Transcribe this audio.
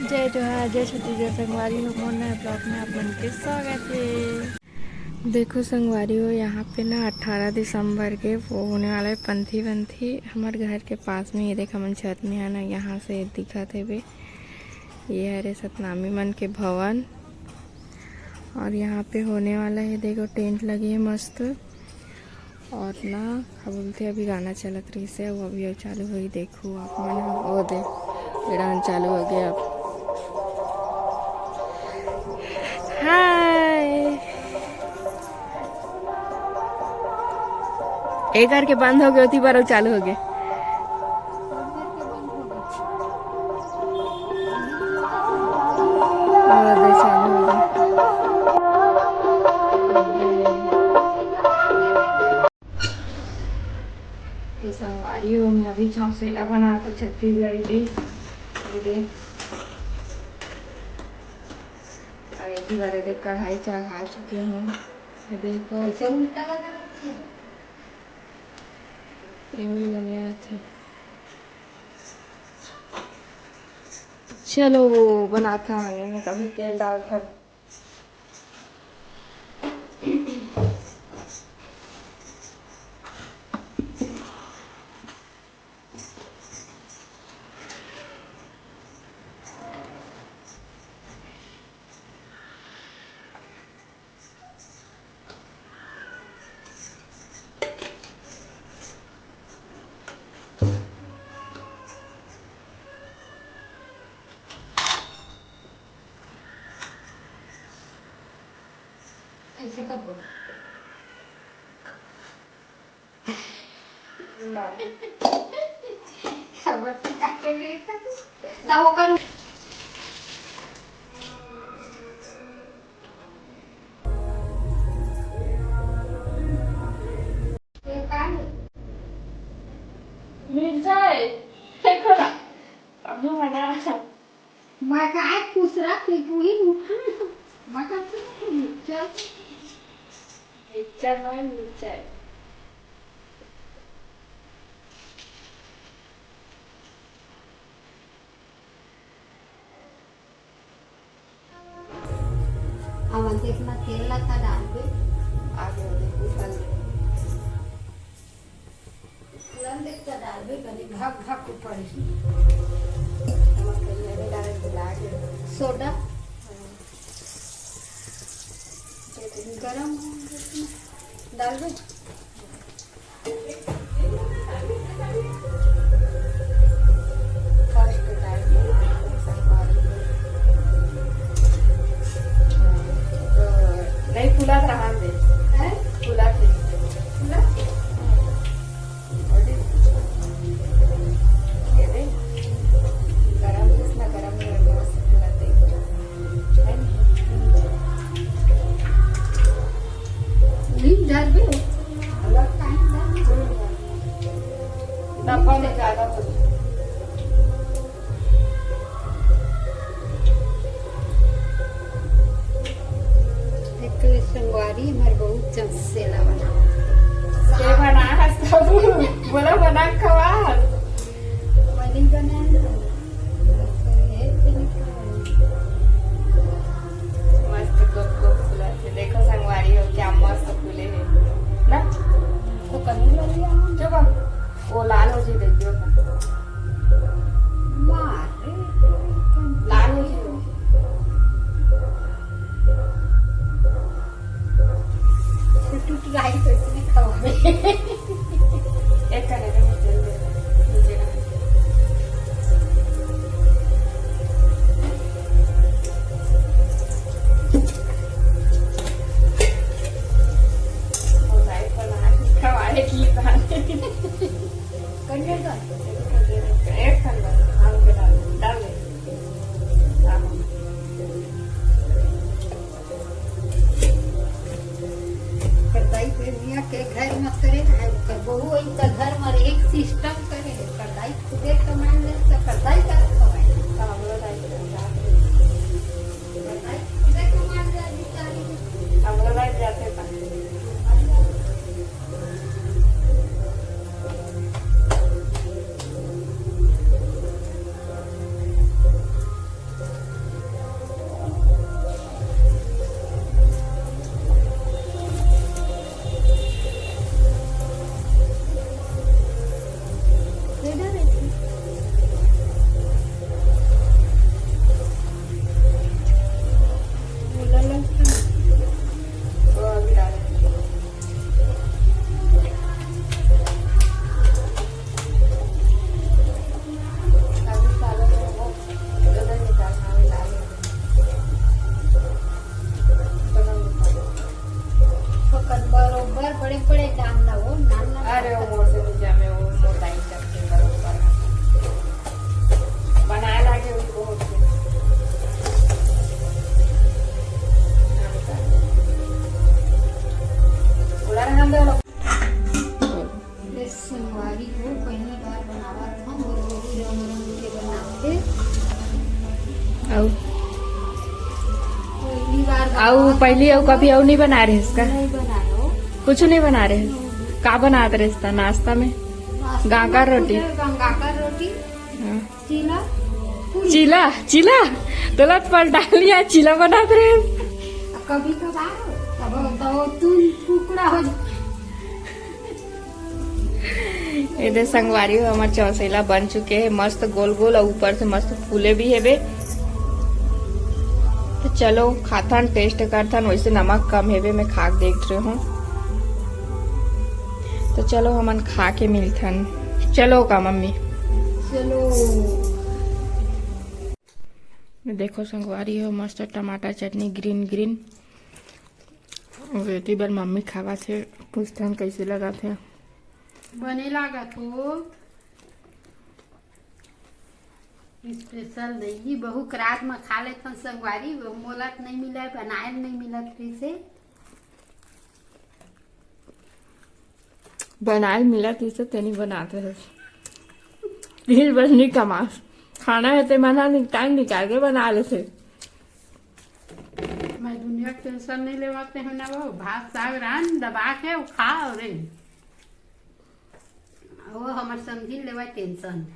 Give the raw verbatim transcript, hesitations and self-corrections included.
जय जोहार, जय छत्तीसगढ़ संगवारी हो, मोर नया ब्लॉग में आप मन के स्वागत हे। देखो संगवारी हो, यहाँ पे ना अठारह दिसंबर के वो होने वाला है पंथी वंथी। हमारे घर के पास में, ये देख, हमन छत में है ना, यहाँ से दिखत हे बे। ये हरे सतनामी मन के भवन, और यहाँ पे होने वाला है, देखो टेंट लगे है मस्त। और ना, का बोलथे, अभी गाना चलत रहिस हे, वो अभी अउ चालू होही। देखो आप मन ह, वो दे, ये डांस चालू हो गया अब। हाय, एक करके बंद हो गया, ओती बार अउ चालू हो गया। ओ, दे चालू हो गया। ये संगवारी हो, मैं अभी चौसेला बना के छत्तीसगढ़ी डिश, ये दे। और ये भी वाले देख, कढ़ाई चढ़ा चुके हैं। ये देखो, ऐसे उल्टा लगा रखी है। ये भी बने आते। चलो, बनाता हूँ मैं, कभी तेल डाल कर। ऐसे कर दो। ना। खबर तो काटे नहीं था। ना वो कर। मिर्चा है, देखो ना, अभी बना। मैं काय कुसरा के कोई उठा। मैं का चल। मिर्चा नहीं, मिर्चा है। अब देखना तेल ला का डालबे। आगे हो देखो, डाल दे। तुरंत एक तो डालबे, बने भक भक ऊपर ही। नमक तो ये भी डाल के ला के। सोडा। हाँ। ये देखो। गरम डालबे। First time संगवारी हो। तो नहीं फुला था, हाँ दे। हैं? फुला थे। फुला? हम्म। और ये दे। गरम, जितना गरम है, वो से फुला थे। है नहीं? नहीं, डर भी हो। अलग time था। डब्बा में ज्यादा हो। एक तो ये संगवारी हमारे बहुत चमसेला बना। के बना है सब? बोला बना खवा। मैं नहीं बनाया ना। मस्त गोल गोल फूला थे। देखो संगवारी हो, क्या मस्त फूले हैं ना। तो कहीं ले लिया। जो बा, वो लाल हो जी, देखियो। मार रे। लाल हो जी। टूट गया। अउ पहली अउ कभी अउ नहीं बना रहे इसका? नहीं बनाए हो। कुछ नहीं बना रहे। का बनात रहे इसका नाश्ता में? नाश्ता गांकर में रोटी। मुझे गांकर रोटी। हाँ। चीला। पूरी। चीला, चीला। गलत पलटा लिया, चीला बनात रहे। कभी कभार। अब तो तुम टुकड़ा हो जा। ये दे संगवारी हो, हमार चौसेला बन चुके हैं मस्त गोल गोल, और ऊपर से मस्त फूले भी हेबे। तो चलो खाथन, टेस्ट करथन। वैसे नमक कम हेबे, मैं खा के देख रही हूँ। तो चलो हमन खा के मिलथन। चलो का मम्मी? चलो। देखो संगवारी हो, मस्त टमाटर चटनी ग्रीन ग्रीन। वेती बर मम्मी खावा थे, पूछथन कैसे लगा थे। बने लागत हो। स्पेशल दही बहू के रात में खा लेथन संगवारी, वो मोला तो नहीं मिला, बनाए नहीं मिला फिर से। बनाए मिला तीस तेनी बनाते हैं। तीस बस नहीं कमास। खाना है ते मना नहीं, टाइम निकाल के बना लेते। मैं दुनिया के टेंशन नहीं लेवाते हैं ना वो, भात साग रान दबा के वो खा और रे। वो हमार समझी लेवा टेंशन।